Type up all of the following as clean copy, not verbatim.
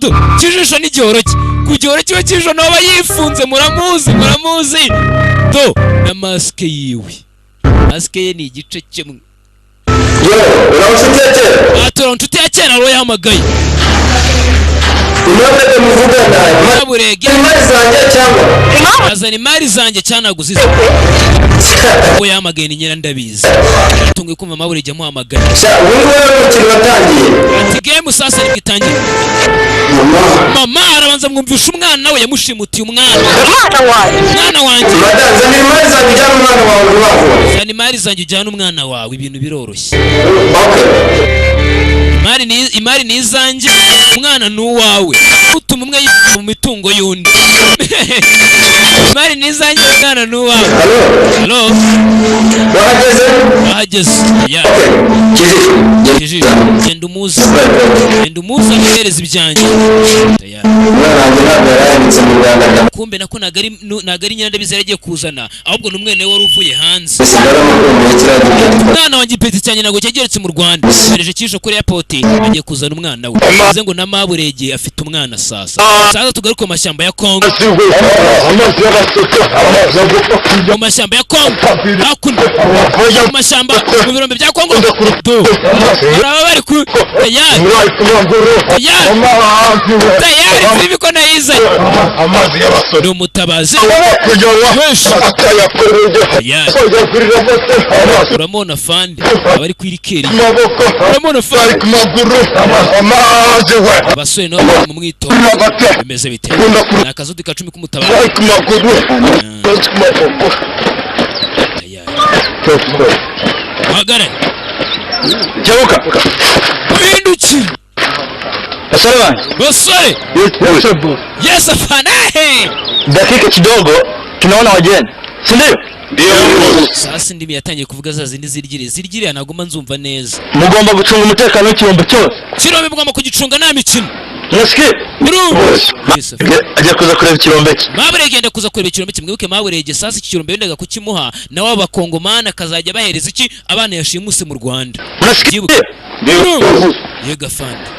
Do kijisho n'igihoro cye, ku gihoro kiwe kijisho nawe yifunze, muramuzi muramuzi. Do na maske yiwe, maske ye ni igice kimwe. Yo, uranshuti ya kera. Atora inshuti ya kera ro yahamagaye. Imana muvugana. Burege. Imari zanjye cyangwa azana imari zanjye cyanaguziza. Uwo yahamagaye ni Nyirandabizi. Tunguye kumva Maburege amuhamagaye. Sha, ubu ngubu umukino watangiye. Ati game sasa nibwo itangiye. Mama arabanza mwumvisha umwana we yamushimutiye umwana. Umwana wanjye. Madam, zana imari zanjye ujyane umwana wawe vuba vuba. Zana imari zanjye ujyane umwana wawe, ibintu biroroshye. Okay. Imari ni izanjye, umwana ni uwawe. Utuma umwe mu mitungo y'undi. Imari ni izanjye, umwana ni uwawe. Hello. Hello. Wahageze? Wahageze. Ya. Okay. Kijiji. Kijiji. Genda umuze. Genda umuze amuhereze ibyanjye. Umwana wanjye ntabwo yarahindutse mu Rwanda. Kumbe nako nagari Nyirandabizi yaragiye kuzana, ahubwo n'umwene wari uvuye hanze. Umwana wanjye ipeti cyane ntabwo cyegeretse mu Rwanda. Yereje kijisho kuri airport agiye kuzana umwana we. Bivuze ngo na Maburege afite umwana sasa. Sasa tugaruke mu mashyamba ya Kongo. Mu mashyamba ya Kongo. Hakuno. Mu mashyamba mu birombe bya Kongo. Do. Araba bari ku tayari. Tayari. Tayari filimi ko nayize. Ni umutabazi. Uramona fandi abari kwirikeri. Uramona fandi. Abasore nabo bari mu mwito. Bimeze bite? Ni akazudi ka 10 k'umutabazi. Hagarara. Jabuka. Uhindukire. Basore banjye. Basore. Yes afana. Dakika kidogo tunaona wageni. Si ndio? Ndio. Sasa ndimi yatangiye kuvuga za zindi zirigire. Zirigire nagoma nzumva neza. Mugomba gucunga umutekano w'ikirombe cyose. Kirombe mugomba kugicunga nta mikino. Unasikia? Ajya kuza kureba ikirombe cye. Maburege yenda kuza kureba ikirombe cye. Mwibuke Maburege sasa iki kirombe yendaga kukimuha nawe abakongomana akazajya bahereza iki abana yashimuse mu Rwanda. Unasikia? Ndio. Yega fandi.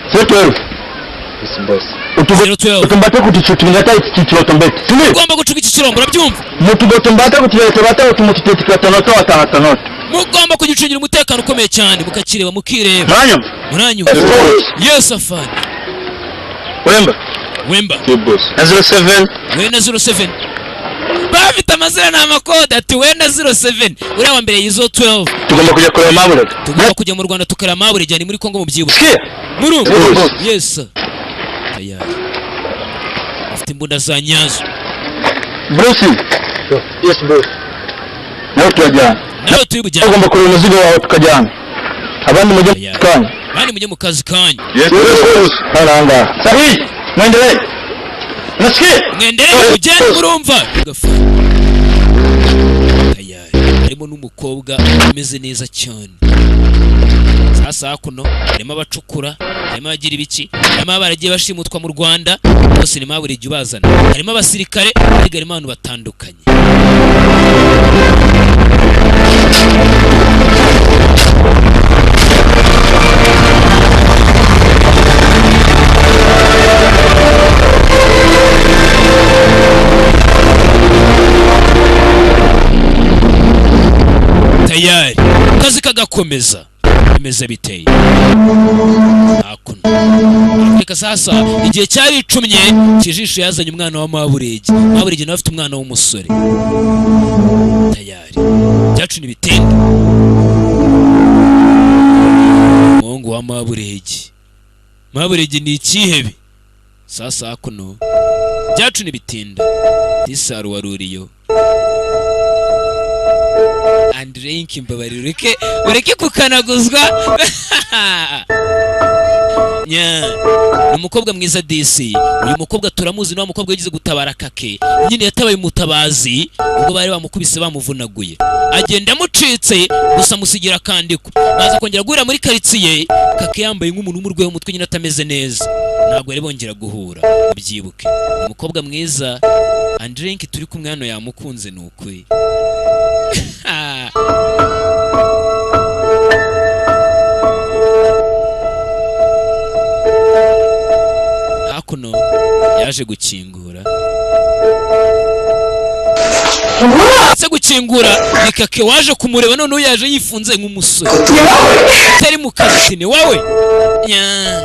Utumbate kutichutunga iki kirombe. Mugomba gucunga iki kirombe urabyumva? Mutugotumbate kutiretebate utumutitetikatanoto watanoto. Mugomba kugicungira umutekano ukomeye cyane mukakireba mukireba. Muranyumva. Yes afandi. Wemba. Wemba. Na 07. Wena 07. Bafite amazina n'amakode ati wena 07. Uriya wa mbere yizo 12. Tugomba kujya kureba Maburege. Tugomba kujya mu Rwanda tukareba Maburege ni muri Kongo mubyibuke. Murumva. Yes. Tayari. Afite imbunda za nyazo. Bruce. Yes boss. Nawe turajyana. Nawe turi bujyana. Tugomba kureba umuzigo wawe tukajyana. Abandi mujye mu kanyu. Abandi mujye mu kazi kanyu. Yes boss. Haranga. Sahi. Mwendelee. Nasikia? Mwendelee mujyane murumva. Tayari. Harimo n'umukobwa umeze neza cyane. Sasa hakuno harimo abacukura, harimo abagira ibiki, harimo abaragiye bashimutwa mu Rwanda, bose ni Maburege ubazana. Harimo abasirikare, ariko harimo abantu batandukanye. Tayari kazi kagakomeza bimeze biteye. Hakuno reka sasa igihe cyari icumye kijisho yazanye umwana wa Maburege. Maburege nawe afite umwana w'umusore. Tayari byacu ni bitende. Umuhungu wa Maburege. Maburege ni ikihebe. Sasa hakuno byacu ni bitinda. Tisaru waruriyo. Andrei Kimbabarire ureke kukanaguzwa. Nya umukobwa mwiza DC. Uyu mukobwa turamuzi, ni mukobwa yagize gutabara kake. Nyine yatabaye umutabazi ubwo bari bamukubise bamuvunaguye. Agenda amucitse gusa musigira kandiko. Baza kongera guhura muri quartier, kake yambaye nk'umuntu w'umurwayi umutwe nyine atameze neza. Ntabwo yari bongera guhura. Ubyibuke. Umukobwa mwiza Andrei turi kumwe hano yamukunze nukuri. Hakuno Yaje gukingura, se gukingura ni Kake waje kumureba. Noneho yaje yifunze nk'umusore utari mu kazi. Ni wowe? Nya.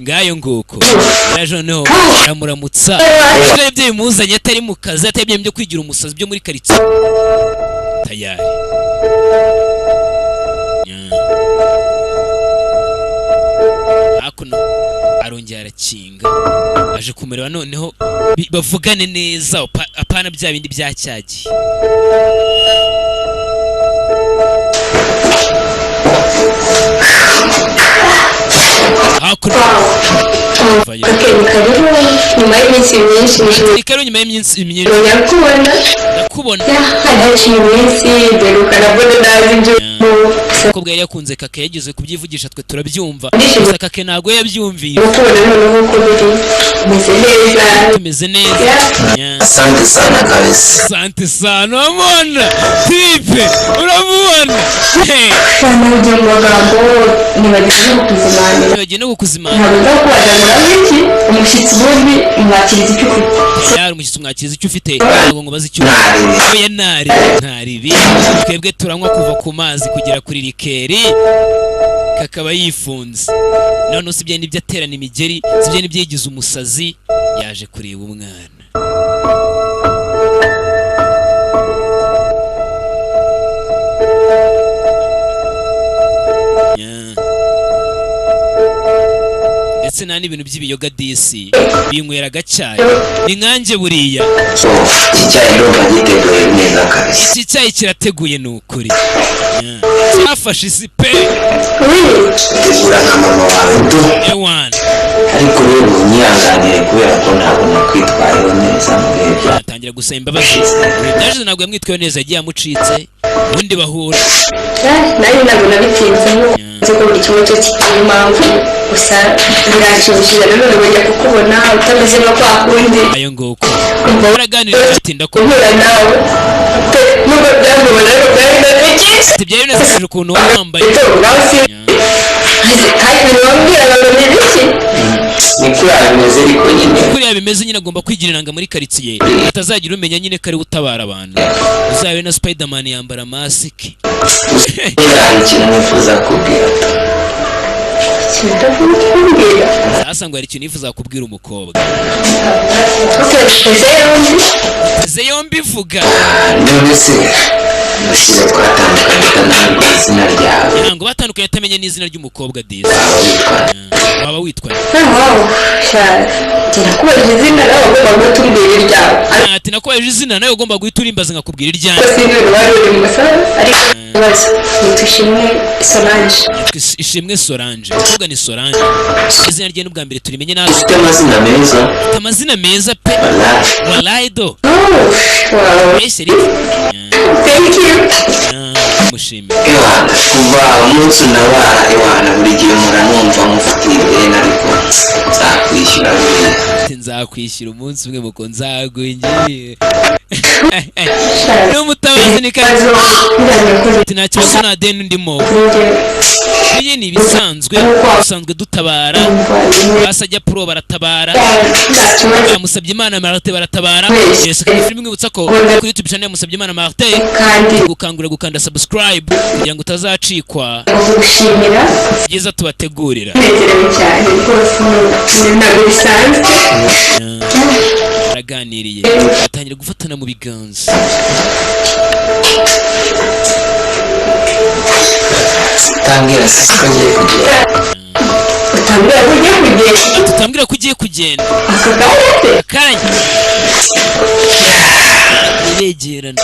Ngayo nguko, yaje noneho aramuramutsa. Ibyo bimuzanye atari mu kazi, atari byo kwigira umusazi byo muri karitsiye. Tayari. Nya. Hakuno arongera arakinga, aje kumureba noneho bavugane neza, apana bya bindi bya cyagiye. Hakuno vayo. Okay, ni karibu nyuma y'iminsi myinshi, nishimiye Ni karibu nyuma y'iminsi myinshi. Ndakubona. Ndakubona. Ya, hari haciye iminsi duheruka, nabwo ndazi ibyo. Umukobwa yari yakunze Kake, yageze kubyivugisha, twe turabyumva, Ndishimye. gusa Kake ntabwo yabyumviye. Ndakubona noneho uko biri, meze neza. Tumeze neza. Ya. Nya. Asante sana kabisa. Asante sana. Uramubona tipe, uramubona? Hey. Cyane, ugiye mu magambo nibagiwe no kukuzimanira. Bagiye no kukuzimana. Ntabwo nza kubaza ngo iki umushyitsi, ubundi mwakiriza icyo ufite. Yari umushyitsi, umwakiriza icyo ufite, ntabwo ngo baze icyo Ntaribi. Oya, ntari ntaribi, twebwe turanywa kuva ku mazi kugera kuri liqueur. Kakaba yifunze none, usibye n'ibyo aterana imigeri, usibye n'ibyo yigize umusazi, yaje kureba umwana. Nya. Ndetse nta n'ibintu by'ibiyoga disi, binywera agacyayi, ni nkanjye buriya. So, iki cyayi ndumva giteguye neza kabisa. Iki cyayi kirateguye, ni ukuri. Nya. Cyafashe isi pe. Tegura nka mama wawe tu. Ewana. Ariko rero unyihanganire kubera ko ntabwo nakwitwayeho neza mu bihe bya Atangira gusaba imbabazi. Ibihe ntabwo yamwitwayeho neza, yagiye amucitse, ubundi bahura. Nanjye ntabwo nabitinzemo, nzi ko buri kimwe cyose kigira impamvu, gusa biranshimishije nanone wongera kukubona utameze nka kwa kundi. Ayo nguko. Kumva baraganira, batinda ko guhura nawe pe, nubwo byamubona ariko byari binezeza. Ati byari binezeje ukuntu wambaye. Nawe si kandi ibintu wambwiraga ngo ni ibiki? Ni kuriya bimeze ariko nyine. Kuriya bimeze nyine, agomba kwigira inanga muri karitsiye, atazagira umenya nyine ko ari we utabara abantu. Uzabe na Spiderman yambara masike. Nyine hari ikintu nifuza kubwira tu. Ikintu ndakubwira? Sasa ngo hari ikintu yifuza kubwira umukobwa. Okay, ese yombi. Teze yombi, vuga. None se ushize twatandukanye utanabwira izina ryawe. Ntabwo batandukanye atamenye n'izina ry'umukobwa disi. Waba witwa? Waba witwa? Wow, sha, njye nakubajije izina, nawe ugomba guhita umbwira iryawe. Ati nakubajije izina, nawe ugomba guhita urimbaza nkakubwira iryanjye. Ariko sinzi ibintu wari uri mu ariko ikibazo nitwa Ishimwe Solange. Yitwa Ishimwe Solange. Umukobwa ni Solange, izina rye n'ubwa mbere turimenye natwe. Ufite amazina meza. Afite amazina meza pe. Wallahi. Wallahi do. Oh, wow. Mbese rero Thank you. Mushimire. Ewana, kuva umunsi unabara, ewana, buri gihe mpora numva mufitiye ideni, ariko nzakwishyura buriya. Ati nzakwishyura umunsi umwe, muko nzagwingiye n'umutabazi ni kare. Ikibazo ntibaze. Ati nta kibazo, nta deni ndimo. Kuri njye Iyi ni ibisanzwe, dusanzwe dutabara. Basajya pro baratabara, nta kibazo. Yamusabye Imana Martin baratabara. Yes, kandi filime mwibutsa ko kuri YouTube channel yamusabye Imana Martin kandi gukangurira gukanda subscribe kugira ngo utazacikwa gushimira byiza tubategurira. Nezerewe cyane rwose, ntabwo bisanzwe. Baraganiriye, batangira gufatana mu biganza. Utambwira se ko ngiye kugenda? Utambwira ko ugiye kugenda? Tutambwira ko ugiye kugenda. Aka kanya se? Akanya begerana.